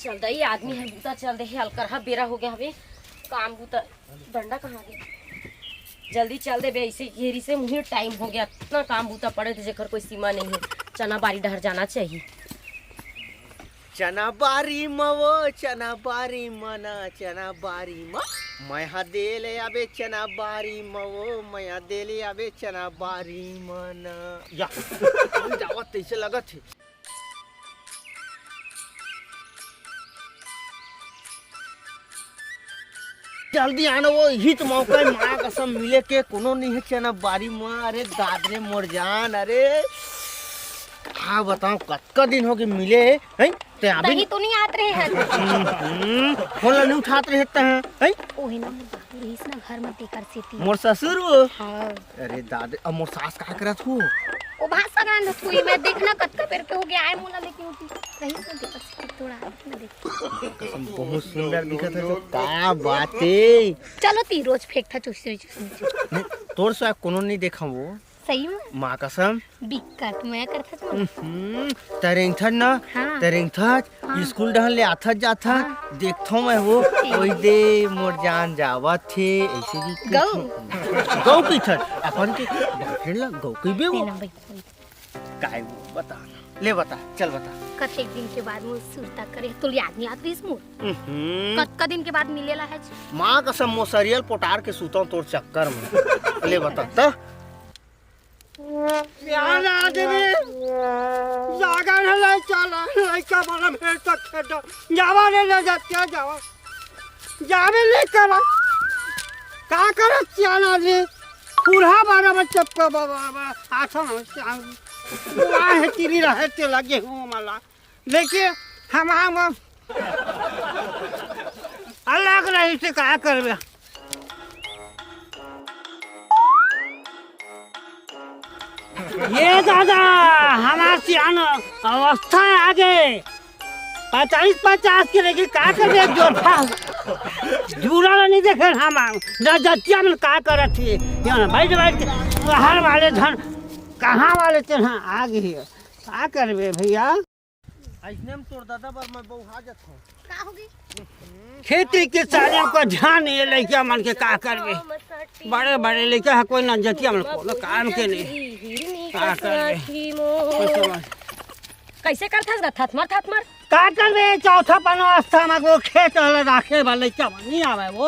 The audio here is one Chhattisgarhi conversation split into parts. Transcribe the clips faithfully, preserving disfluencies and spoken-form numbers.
चल दई, आदमी ह बूता चल दे हे, अलकरहा बेरा हो गया हवे, काम बूता। डंडा कहाँ गे? जल्दी चल दे बे, ऐसे घेरी से मुही टाइम हो गया, इतना काम बूता पड़े थे जेकर कोई सीमा नहीं है। चना बारी डहर जाना चाहिए। चना बारी म वो, चना बारी म ना, चना बारी म। मैं हा दे ले आबे चना बारी म वो, मैं हा दे ले आबे चना बारी म ना। या, जावत तैसे लगत हे। जल्दी आना वो, इही तो मौका है, माँ कसम मिले के कोनो नहीं है चना बारी म। अरे दाद रे मोर जान, अरे। हाँ बताओ, कतका दिन हो गए मिले, हैं? ते अभी तही तो नहीं आत रहे हैं। हम्म, फोन ला नहीं उठात रहे ते हैं, हैं? ओही ना, मोर बाबू रहीस ना घर म, तेकर सेती। मोर ससुर वो? हाँ। अरे दादा, अब मोर सास का करत हो? ओ भाषा गान रत हुई, मैं देखना कतका बेर के हो गया आए मोला लेके उठी। रहीस ना तेकर सेती थोड़ा आदत में देख। कसम बहुत सुंदर दिखत है तो का बात है। चलो ती रोज फेंक था चुस्से चुस्से। नहीं, तोर से कोनो नहीं देखा वो। सही में? माँ कसम। बिक्कट मैं करथस मोला। हम्म, तरेंगथन ना, हाँ। तरेंगथस, हाँ। स्कूल डहन ले आथस जाथस, हाँ। देखथो मैं वो, ठीक। ओई दे मोर जान जावत थे, ऐसे भी गऊ। गऊ कहिथस, अपन के बॉयफ्रेंड ला गऊ कहिबे वो। तेना भाई। काहे वो, बता ना। ले बता, चल बता। कतेक दिन के बाद मोर सुरता करे, तोला याद नहीं आत रहीस मोर? हम्म। कतका दिन के बाद मिलेला है? माँ कसम, मोर सरियल पोटार के सुतों तोर चक्कर में। ले बता, त? यार आदमी जागा न ले चला, लइका बड़ा भेड़ तक खेदा। जावा रे, ले जा, क्या जावा? जावे नहीं करा। का करत सियान आदमी? बूढ़ा बारह बच्चे को बाबा, बाबा, आसन हो सियान। वाह, तेरी रहे ते लगे हूँ मला। लेके हम आम अलग रही से का करबे? ये दादा, हमार सियान अवस्था आ गए। पैंतालीस पचास के लेके का करबे? जोरफा जूरा नहीं देखे हम। न जतिया में का करत ही? यहाँ बैठ बैठ के बाहर वाले धन कहाँ वाले तेना आ गए? का करबे भैया? अइसने में तोर दादा बर मैं बौहा जथों। का होगे? खेती किसानी को ध्यान ये लइका मन के का करबे? बड़े बड़े लइका ह, कोई ना जतिया मन कोनो काम के नहीं। का करबे? कैसे करथस गा थथमर थथमर? का करबे? चौथा पनवा अवस्था में वो खेत वाला राखे वाला लइका मन नहीं आवे वो।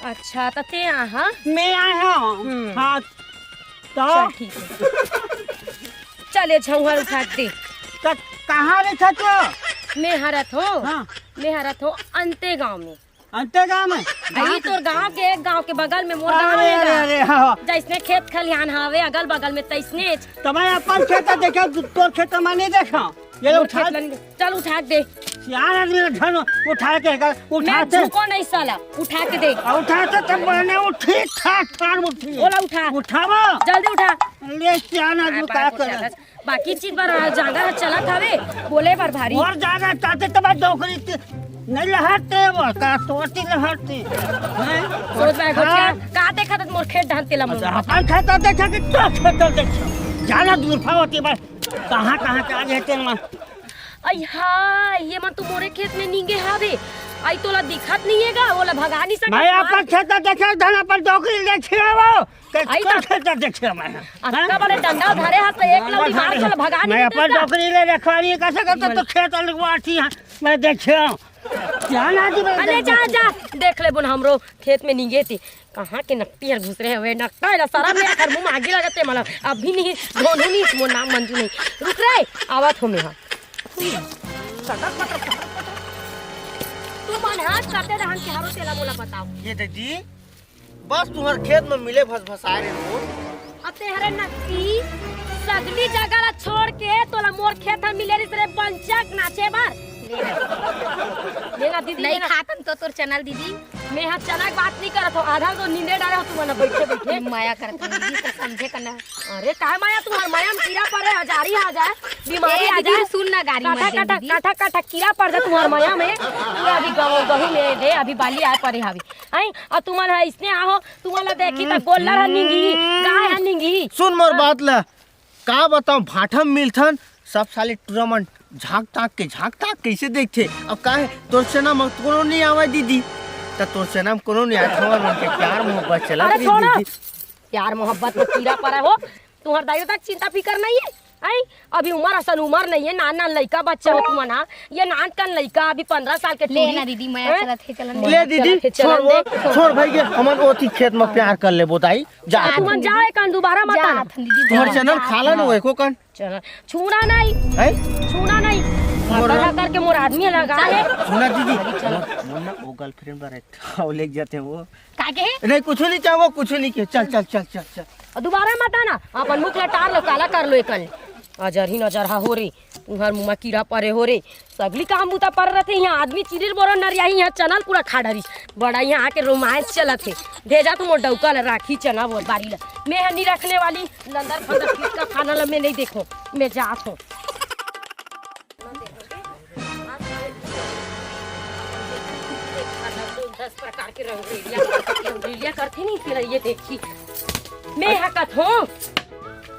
अच्छा, त ते आहा? मैं आया हूँ। हम्म। हाँ, तो? चल, ठीक है। चल, ये झंवर उठा के दे। क-, कहाँ रे छचो? मैं हरत हूँ। हाँ। मैं हरत हूँ अंते गांव में। अंते गांव में? अरे, तोर गांव के एक गांव के बगल में मोर गांव अरे, है अरे, ना। अरे, हाँ, हाँ। जैसने खेत खलिहान हावे अगल बगल में, तैसने। तो मैं अपन खेत देखा, तोर खेत मैं नहीं देखा। ये लो, मोर उठा। खेत लन-, चल उठा के दे। सियान आदमी ने धन उठा के का, उठा मैं के। झुको नहीं साला, उठा के दे। आ, उठा के तब मैंने उठी, ठाक, ठाक उठी। ओला उठा। उठावा। जल्दी उठा। ले सियान आदमी आ, का बात करे? उठा। बाकी चीज बर जांगर ह चलत हवे, बोले बर भारी। और जांगर ताते तब डोकरी ते नहीं लहरते वो, का तोती लहरते। हैं? सोच भाई, हाँ। गोठिया, का देखत मोर खेत धान तेला मोर? अपन खेत देखा कि तो खेत देखा। जाना दूर पावती बस। कहाँ, कहाँ के आगे तेल मन? अई हाय, ये मन तो मोरे खेत में नींगे हावे। अई तोला दिखत नहीं है गा, ओला भगा नहीं सकत मैं हन। अपन खेत देखे, धन अपन डोकरी देखे वो। के अई तोर तो खेत देखे मैं। अतका बड़े डंडा धरे हाथ तो एक लौड़ी मार के भगा नहीं मैं देते अपन का? डोकरी ले रखवानी कैसे करता तो खेत लगवाती है। मैं देखे हूँ। क्या ना जी मैं अरे जा, जा, देख ले बुन हमरो खेत में नींगे ती। कहाँ के नकटी हर घुस रहे हवे, नकटा एला शरम नहीं, हर मुंह में आगी लगत हे मला। अभी नहीं, धोनू नहीं, मोर नाम मंजू नहीं। रुक रे, आवत हो मेहा। तू मन हाथ काटे रहन के हरो तेला मोला बताओ। ये दीदी, बस तुम्हार खेत में मिले भस भसाए रहे हो। अब ते हरे नकटी, सगली जगह ला छोड़ के तोला मोर खेत में मिले रिस रे बंचक नाचे बर। ले ना। ले ना दीदी, नहीं ले ना। खातन तो तोर चैनल दीदी। मैं यहाँ चना के बात नहीं करत हो, आधा तो नींदे डारे हो तुम मन बैठे बैठे। मया करत हो दीदी, तो समझे करना। अरे काय मया, तुम्हार मया में कीड़ा पड़े, हजारी आ जाए, बीमारी ए आ दीदी, जाए। सुन ना, गारी मत काठा दे काठा दीदी। काठा काठा कीड़ा पड़ जाए तुम्हार मया में। पूरा अभी गहूं गहूं में दे, अभी बाली आए पड़े हावी। आई, और तुमन ह इसने आहो, तुमन ला देखी त गोल्लर ह निंगी, गाय ह निंगी। सुन मोर बात ला, का बताऊं, भाठा में मिलथन, सब साले टूरा मन झांक ताक के, झांक ताक के कइसे देखथे? अब का हे, तोर चना म कोनो नइ आवय दीदी, त तोर चना म कोनो नइ आवय, हमर मन के प्यार मोहब्बत चलत अरे रही छोड़, दीदी। प्यार मोहब्बत में कीड़ा पड़ा हो, तुम्हार दाई तक चिंता फिकर नहीं है। आई, अभी उमर असन उमर नहीं है, नान नान लइका बच्चा हो तुमन हा। ये नान कन लइका अभी पंद्रह साल के ले टूरी। ना दीदी, मैं हैं? चलत हे, चलन दे। ले दीदी, चलत हे, छोड़ चलन वो, दे। छोड़ भाई के, हमन ओती खेत में प्यार कर लेबो दाई। जा आ, तू। तुमन जाओ, एक कान दोबारा मत जा, आना। दीदी, तोहर जा, चना जा। खा ला ना, एको कान। चना छूना नहीं। हैं? छूना नहीं। मोर मरबा करके मोर आदमी लगा है। सुना दीदी, मोर, मोर ना वो गर्लफ्रेंड बर एक ठा लेके जाते हैं वो। का के? नहीं, कुछ नहीं चाहो, कुछ नहीं के। चल, चल, चल, चल, चल। अउ दोबारा मत आना, अपन मुख ला टार लो, काला कर लो एकन। अजर ही नजर हा हो रे, तुहर मुंह मा कीड़ा परे हो रे। सगली काम बुता पर रथे, इहाँ आदमी चिरिर बोरो नरियाही, इहाँ चना ल पूरा खा डरिस। बड़ा इहाँ आके रोमांस चलत हे। भेजा तो मोर डौका ल राखी चना बोर बारी ल। मैं ह नी रखने वाली, लंदर फंदर किसका खाना ल मैं नहीं देखो, मैं जात हो। दस प्रकार के रंगरेलिया, रंगरेलिया करथे नहीं, तेला ये देखी। मैं हा कथों,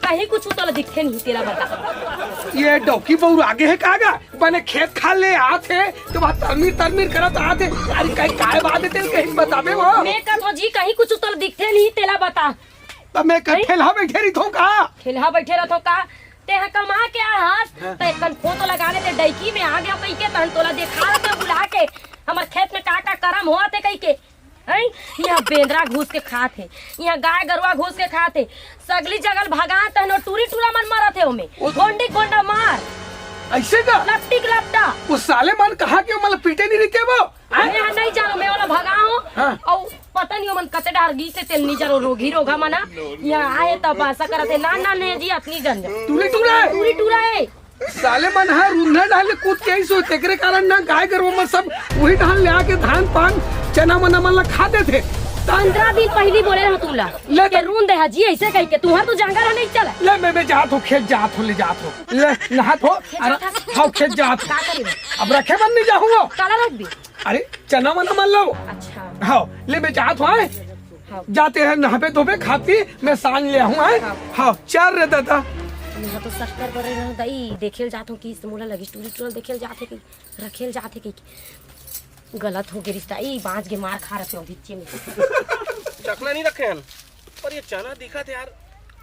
कहीं कुछ तोला दिखथे नहीं, तेला बता। ये डौकी बउर आगे हे का गा? बने खेत खार ले आत हे, तो वहाँ तरमीर तरमीर करत आत हे। अरे कहीं काय बात हे, तेला कहीं बताबे वो। मैं कथों जी, कहीं कुछ तोला दिखथे नहीं, तेला बता। तब मैं कहीं ठेलहा बैठे रहिथों का? ठेलहा बैठे रहिथों का? तेहा कमा के आ हस, हाँ। त एकन फोटो लगा लेते, डैकी में आ गया कहिके, तहन तोला देखा लेते बुला के, हमर खेत में का का करम होत हे कहिके। हैं? इहाँ बेंदरा घुस के खात हे, इहाँ गाय गरुआ घुस के खात हे, सगली जगल भगात हे, टूरी टूरा मन मरत हे ओमे। ओ गोंडी गोंडा मार। ऐसे का? लपटी के लपटा। वो साले मन कहा कि मतलब पीटे नहीं रहिथे वो? हैं? मैं नहीं जानो, मैं वाला भगा हूँ। हाँ। और पता नहीं ओमन कते डार गी से तेल नहीं जरो रोगी रोगा मना। यहाँ आए तब ऐसा करते ना, ना, नहीं जी, अतनी जन जा। टूरी टूरा है। टूरी टूरा है। साले मन हा रुंधा डाले कूद के आई सो, तेकरे कारण ना गाय गरु मन सब वही डाल ले आके धान पान चना मना मन ला खा देथे। पंद्रह दिन पहली बोले रहो तुमला ले के तो रुंध है जी, ऐसे कह के तुम्हार तो जंगल नहीं चला। ले मैं, मैं जात हूँ, खेत जात हूँ, ले जात हूँ, ले नहात हूँ। खेत अरे जात हूँ। हाँ, खेत जात हूँ। का करी? अब रखे बन नहीं जाऊँ। काला रख दी। अरे चना वना मन लो। अच्छा। हाँ, ले मैं जात हूँ, आए। हाँ। जाते हैं नहाबे धोबे खाती, मैं सांझ ले आऊँ, आए। हाँ। हाँ, चल रे दादा। यहाँ तो सस्तर बड़े रहो दई, देखेल जात हूँ कि इस मोला लगी टूरी टूरल देखेल जात है कि रखेल जात है कि गलत हो गई रिश्ता। ई बांच के मार खा रखे हो भिच्चे में। चखना नहीं रखे हैं। पर ये चना दिखा थे यार,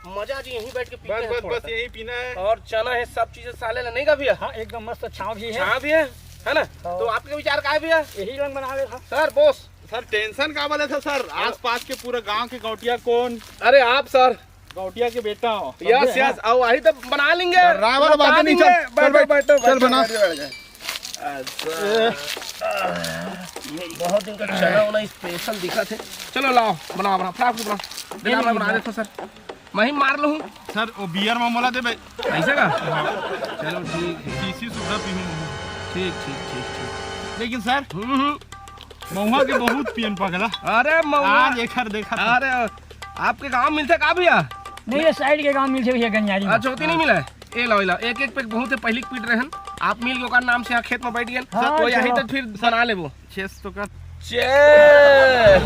मजा आ जी यहीं बैठ के पीते बस, हैं बस, थोड़ा बस, सा। यही पीना है। और चना है, सब चीजें साले ला नहीं का भैया? हाँ, एकदम मस्त छाँव भी है। छाँव भी है, है ना? हाँ। तो आपके विचार का है भैया? यही रंग बनावे था। Sir, boss. सर, टेंशन का वाले था सर? हाँ। आसपास के पूरा गांव के गौटिया कौन? अरे आप सर। गौटिया के बेटा हो। यस, समझे? यस, आओ, वही तो बना लेंगे। डराए वाला बता बात नहीं, देंगे। चल, बैठो, चल, बैठो, चल, बैठो, बना। बैठो, बैठ जाए। अच्छा। बहुत दिन का चना होना स्पेशल दिखा थे। चलो लाओ, बनाओ, बनाओ, फटाफट बनाओ। बिना मैं बना देता सर। मैं ही मार लूँ। सर, वो बियर में मोला देबे। ऐसे का? हाँ। चलो ठीक है। शीशी सुद्धा पीहूँ। ठीक, ठीक, ठीक, ठीक। लेकिन सर, हम्म, हम्म। महुआ के बहुत पियन पगला। अरे महुआ। आज एकर देखा था। अरे, आपके गांव मिलथे का भैया? नहीं, ये साइड के गांव मिलथे भैया, गंजारी में। अच्छा, होती नहीं मिला है? ए लाओ, ए लाओ, एक एक पैक बहुत है, पहली पीट रहे हैं। आप मिल के ओकर नाम से यहाँ खेत में बैठ गए। हाँ, तो यही चलो। तो फिर बना लेबो। चेस तो कर। चेस।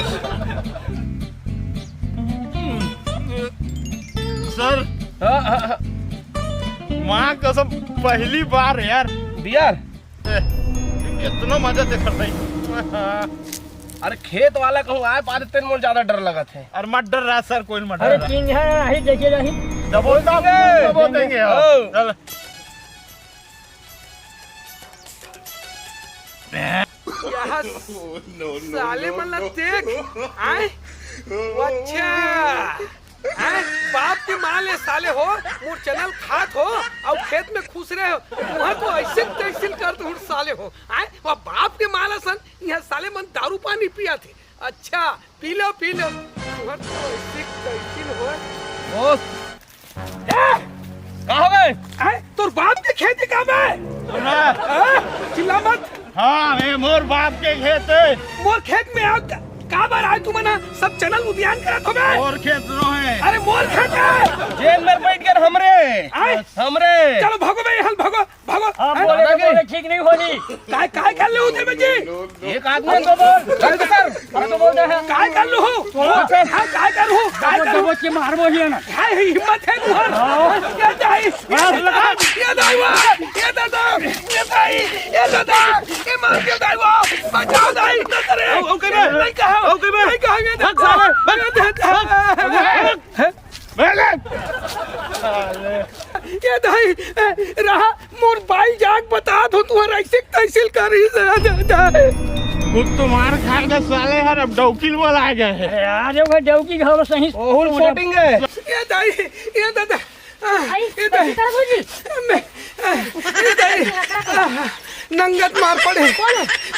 सर। हाँ, हाँ, हाँ। माँ कसम, पहली बार यार। बियर? ए, इतना मजा देखत भाई। अरे खेत वाला कहूँ आए पारे तेन मोर ज्यादा डर लगत है। अरे मत डर रहा सर, कोई मत अरे डर रहा। किंग है, यही देखिए, यही। दबोल देंगे, दबोल देंगे, हाँ। ओ। चल। यहाँ साले मन ला देख, आए? अच्छा। हैं? बाप के माल ए साले हो, मोर चना ल खात हो, अउ खेत में खुसरे हो। वहाँ तो ऐसे तैसे कर दो साले हो। हैं? वह बाप के माल असन, यहाँ साले मन दारू पानी पिया थे। अच्छा, पी लो, पी लो। तुहर तो ऐसे तैसे हो। बॉस। ए! का हो गए? हैं? तोर बाप के खेत हे का बे? सुना। हैं? चिल्ला मत। हाँ, ये मोर बाप के खेत है। मोर खेत में आओ, का, का बार आए तुमन हा? सब चना ल उद्यान करत हो बे। मोर खेत नो है। अरे मोर खेत है। जेल में बैठ कर हमरे। आए? हमरे। चलो भागो बे, हल भागो, भागो। हाँ, हैं? बोले तो बोले ठीक नहीं होली। काय, काय कर ले उधर में जी? एक आदमी को बोल। चल तो सर। अरे तो बोल दे हैं। काय कर लू? बोल दे। हाँ, काय कर लू? काय कर लू? दबोच के मारबो ही ना। काय हिम्मत है तुम्हार? हाँ। क्या चाहे? ये दाई वा, ये दादा, ये दाई, ये दादा, ये मार के दाई वा, बचाओ दाई, अरे, ओ, ओ, कइबे? नहीं कहा, ओ, कइबे? नहीं कहा, ये भाग दादा, साले, भाग, ये दादा। भाग, भाग। ये दाई, ए, रहा, मोर बाई जाग बता दो, तुम्हारा ऐसे तहसील कर रही है, दादा। वो तुम्हार खाए के साले हर अब डौकी बोला गए है। अरे, वो डौकी घर सही ओहुल शूटिंग है। ये दाई, ये दादा, आई, ये दाई, कैसे तरह भौजी? मैं, ये दाई, नंगत मार पड़े।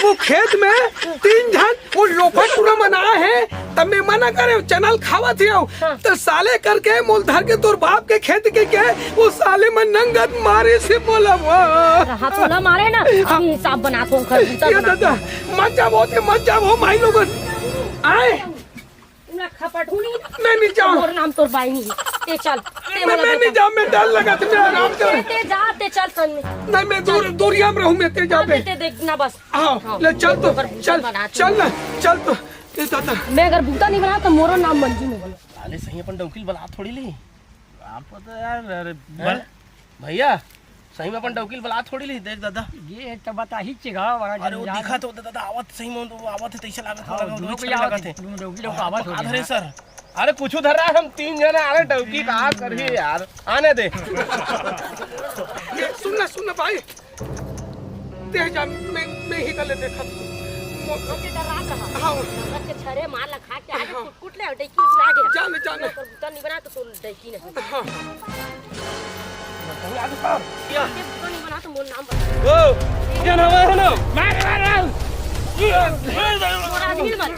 वो खेत में तीन झन वो लोफर टूरा मन आए हे, तब मैं मना करे, चना ल खावत हे, हाँ। त साले करके मोल धर के तोर बाप के खेत के, के वो साले मन नंगत मारे से बोला वो। रहा तो ना मारे ना, अभी हिसाब बना तो कर, ये दादा, मत जाबो, ते मत जाबो, भाई लोगन। आए। उना खपट हूँ नहीं। मैं नहीं जाऊँ। मोर नाम तोर बाई नहीं। ते चल, ते मैं, वाला मैं नहीं बेटा। जाऊँ, मैं डर लगा था, मैं आराम कर। ते, ते जा, ते चल संग में। नहीं, मैं दूर, दूरिया में रहूँ, मैं ते जा हाँ, बे। ते, ते देख ना बस। हाँ, हाँ। ले चल तो, अगर भूसा चल, बना तो। चल ना, चल तो। ए दादा। मैं अगर बूता नहीं बना तो मोरो नाम मंजू नहीं बना। साले सही अपन डौकी ल बला थोड़ी ली। आप तो यार, अरे, हैं? बल- भैया, सही में अपन डौकी ल बला थोड़ी ली, देख दादा। ये तो बता ही चेगा, बड़ा अरे, वो जंजाल। दिखा तो दादा, आवत सही में, वो आवत है, तैसे लागत हाँ, लगा, दोनों वैसे को लागत आवत है। है, दोनों डौकी लोग आवत हो अरे रहे हैं। सर, अरे कुछ उधर रहा, हम तीन जना आ रहे, डौकी का करही यार, आने दे। ये सुन ना, सुन ना भाई, ते जा, मैं, मैं ही गले देखा। ओके, डरा रहा। हाँ। नंगत के छरे मार ला खा के आगे हाँ। कुट, कुट ले, डैकी बुला गया। जा ना, जा ना। तोर बूता नहीं बना तो तोर डैकी नहीं। हाँ। ये बूता नहीं बना तो मोर नाम बता। ओ, क्या नाम है ना? मार, मार, मार। मोर आदमी मत।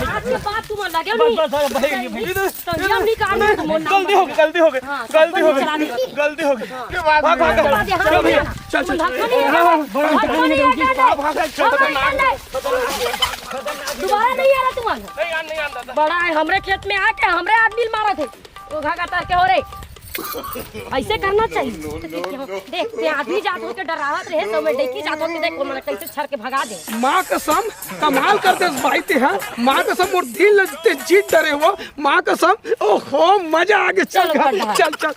आज के बाद तुम लगे नहीं। बस, बस, भाई, ये भाई। संज्ञा नहीं काटना तो मोर नाम गलती हो गई, गलती हो गई, हाँ, गलती हो गई, चला दे। गलती हो गई। हाँ। भाग, भाग, भाग। चला दे, हाँ, चल भैया। चल, चल। धक्का नहीं है, हाँ, हाँ, धक्का नहीं है, हाँ, हाँ, भाग, भाग, चल, हाँ, चल। नहीं, नहीं। दोबारा नहीं आना तुम्हारा। नहीं आन, नहीं आन, दादा। बड़ा है, हमरे खेत में आके हमरे आदमी मारा थे। वो घाघा तार के हो रे। ऐसे करना चाहिए। तो देख, यहाँ, देख, ते आदमी जात होके डरावत रहे, तो मैं डैकी जात होके देख, वो मन कैसे छर के भगा दे। माँ कसम, कमाल कर दे भाई ते, हाँ? माँ कसम, मोर दिल ल ते जीत डरे हो। माँ कसम, ओहो, मजा आ गया। चल, चल, घर, घर। चल, चल।